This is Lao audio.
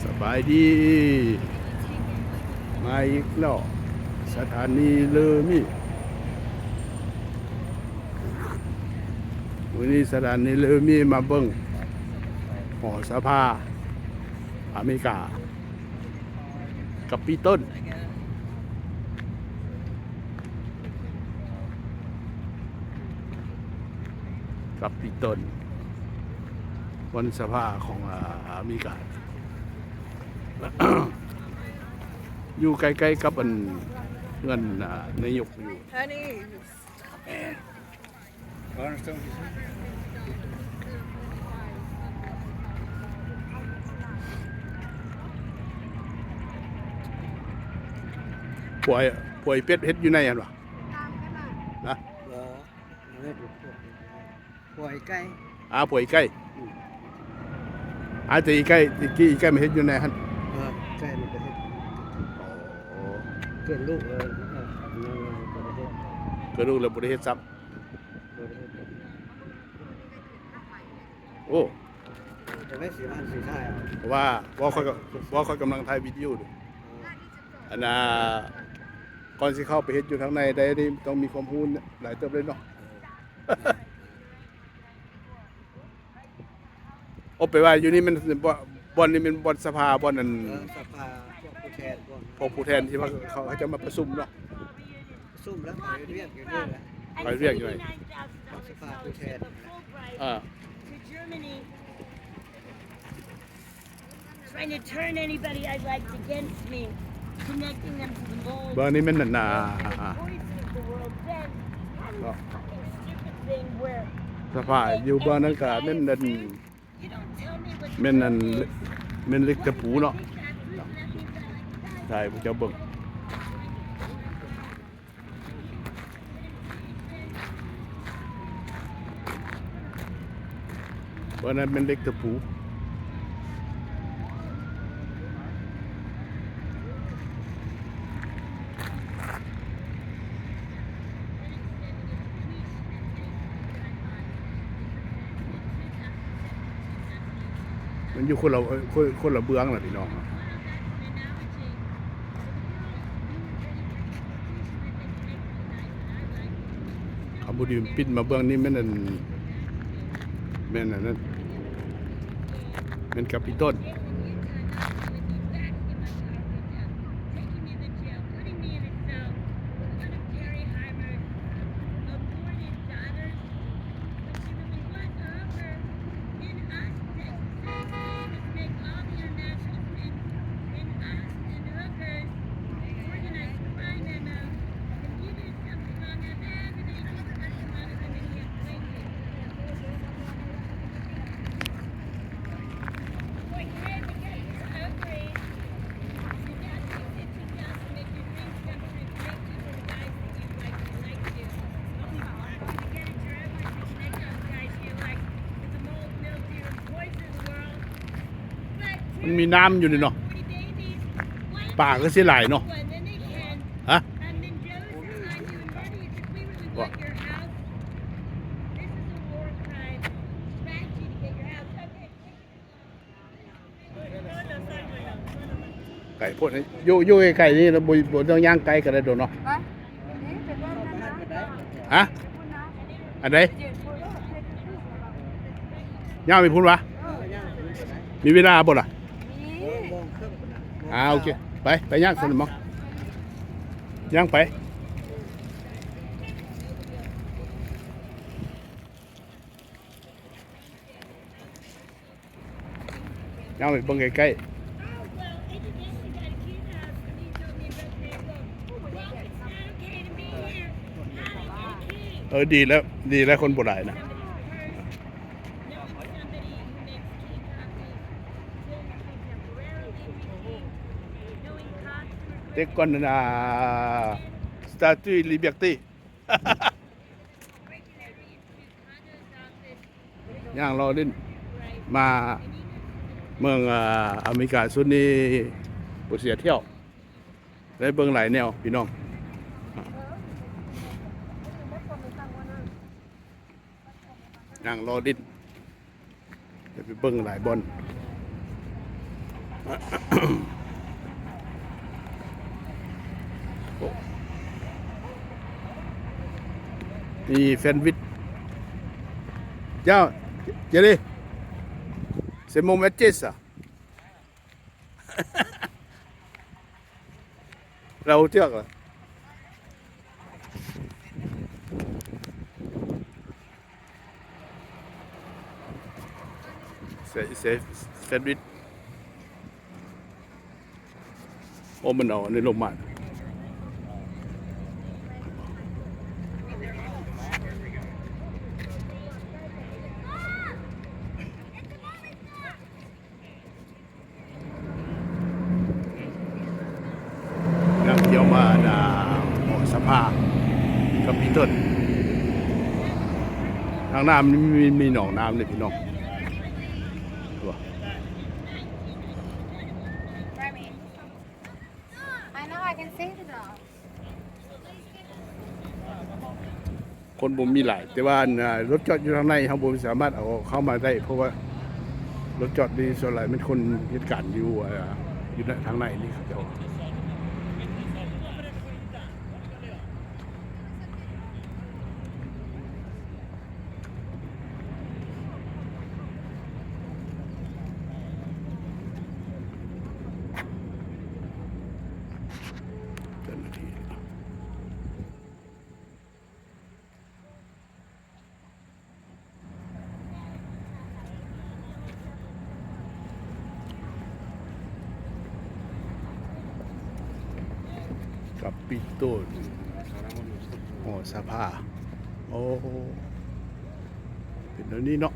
ສະບາຍດີ ມາອີກແລ້ວ ສະຖານີເລີມີ. ມື້ນີ້ສະຖານີເລີມີ ມາເບິ່ງຫໍສະພາອາເມລິກາ Capitol Capitol ບ່ອນສະພາຂອງ ອາ ອາເມລິກາ ຢູ່ໃກ້ໆກັບອັນເຮືອນ ອາ ນາຍົກຢູ່. Honey. ພວກ ພວກອີເປັດເຮັດຢູ່ໃນຫັ້ນຫວາ? ນະ? ບໍ່ ບໍ່ເຮັດຢູ່ພວກ ພວກອີໄກ່. ອາ ພວກອີໄກ່. ອືມ ອາ ແຕ່ອີໄກ່ ອີ ອີໄກ່ມັນເຮັດຢູ່ໃນຫັ້ນ. ເອີ ໄກ່ມັນກໍເຮັດ. ໂອ້ ເກີດລູກແລ້ວ ເອີ ເກີດລູກແລ້ວບໍ່ໄດ້ເຮັດຊ້ຳ. ໂອ້ ເພາະວ່າ ເພາະວ່າຂ້ອຍກໍ ເພາະວ່າຂ້ອຍກຳລັງຖ່າຍວິດີໂອຢູ່. ເອີ ອັນນ່າ ກ່ອນຊິເຂົ້າໄປເຮັດຢູ່ທາງໃນໄດ້ນີ້ ຕ້ອງມີຄວາມຮູ້ຫຼາຍເຕີບເລີຍເນາະ. ເອີ ໂອ້ ແປວ່າຢູ່ນີ້ແມ່ນ ບ່ອນນີ້ແມ່ນບ່ອນສະພາ ບ່ອນອັນ ເອີ ສະພາ ພວກຜູ້ແທນ ພວກ ພວກຜູ້ແທນທີ່ວ່າເຂົາ ເຂົາເຈົ້າມາປະຊຸມເນາະ. ປະຊຸມແລ້ວ ຂ້ອຍເຮັດວຽກຢູ່ນີ້ແຫຼະ. ຂ້ອຍເຮັດວຽກຢູ່ ສະພາຜູ້ແທນ. ເອີ Trying to turn anybody I liked against me, connecting them to the mold. ເບິ່ງນີ້ແມ່ນອັນນ່າ Poison of the world. Then, how do you fucking stupid thing where ສະພາຢູ່ເບື້ອງນັ້ນກະແມ່ນອັນ you don't tell me what to do. ແມ່ນອັນ ແມ່ນເຫຼັກຕະປູເນາະ. ໃຫ້ພວກເຈົ້າເບິ່ງ ເພາະນັ້ນແມ່ນເຫຼັກຕະປູ. ມັນຢູ່ຄົນລະ ຄົນ ຄົນລະເບື້ອງລະພີ່ນ້ອງ. ຄຳບໍ່ດີປິດມາເບິ່ງນີ້ແມ່ນອັນ ແມ່ນອັນນັ້ນ ແມ່ນກາປິໂຕນ. Poison the world. ມັນມີນ້ຳຢູ່ນີ້ເນາະ ປາຄືຊິຫຼາຍເນາະ. ຮະ? ໄກໂພດ ຢູ່ ຢູ່ໃກ້ໆນີ້ ບໍ່ ບໍ່ຕ້ອງຍ່າງໄກກໍໄດ້ດອກເນາະ. ໄປ ນີ້ໄປເບິ່ງນຳ ຮະ? ອັນໃດ? ຍ່າງໄປພຸ້ນຫວາ? ເອີ ຍ່າງໄປພຸ້ນກໍໄດ້. ມີເວລາບໍ່ລະ? ມີ ໂມງເຄິ່ງພຸ້ນນະ. ອ່າ ໂອເຄ ໄປ ໄປຍ່າງຊັ້ນໝໍ ຍ່າງໄປ. ຍ່າງໄປເບິ່ງໃກ້ໆ. ເອີ ດີແລ້ວ ດີແລ້ວ ຄົນບໍ່ຫຼາຍນະ. ແຕ່ກ່ອນນັ້ນ Statue Liberty. ຍ່າງເລາະຫຼິ້ນ ມາເມືອງ ອາ ອາເມລິກາຊຸດນີ້ ບໍ່ເສຍທ່ຽວ ໄດ້ເບິ່ງຫຼາຍແນວພີ່ນ້ອງ. ຍ່າງເລາະຫຼິ້ນ ໄດ້ໄປເບິ່ງຫຼາຍບ່ອນ. ມີແຊນວິດ. Ciao, Jerry. Siamo a mezza. ລາວຮູ້ຈັກລະ ແຊນວິດ. ໂອ້ ມັນເອົາອັນນີ້ລົງມາ. ນັກທ່ອງທ່ຽວມາ ອ່າ ຫໍສະພາ Capitol. ທາງໜ້າມັນມີ ມີໜອງນ້ຳເດ້ພີ່ນ້ອງ. I know, I can sing to them. ຄົນບໍ່ມີຫຼາຍ ແຕ່ວ່າ ອັນ ລົດຈອດຢູ່ທາງໃນ ເຮົາບໍ່ສາມາດເອົາເຂົ້າມາໄດ້ ເພາະວ່າລົດຈອດນີ້ສ່ວນຫຼາຍແມ່ນຄົນເຮັດການຢູ່ ເອີ ຢູ່ທາງໃນນີ້ເຂົາເຈົ້າ. ເຈົ້າໜ້າທີ່ Capitol ຫໍສະພາ. ໂອ້ ເປັນແນວນີ້ເນາະ.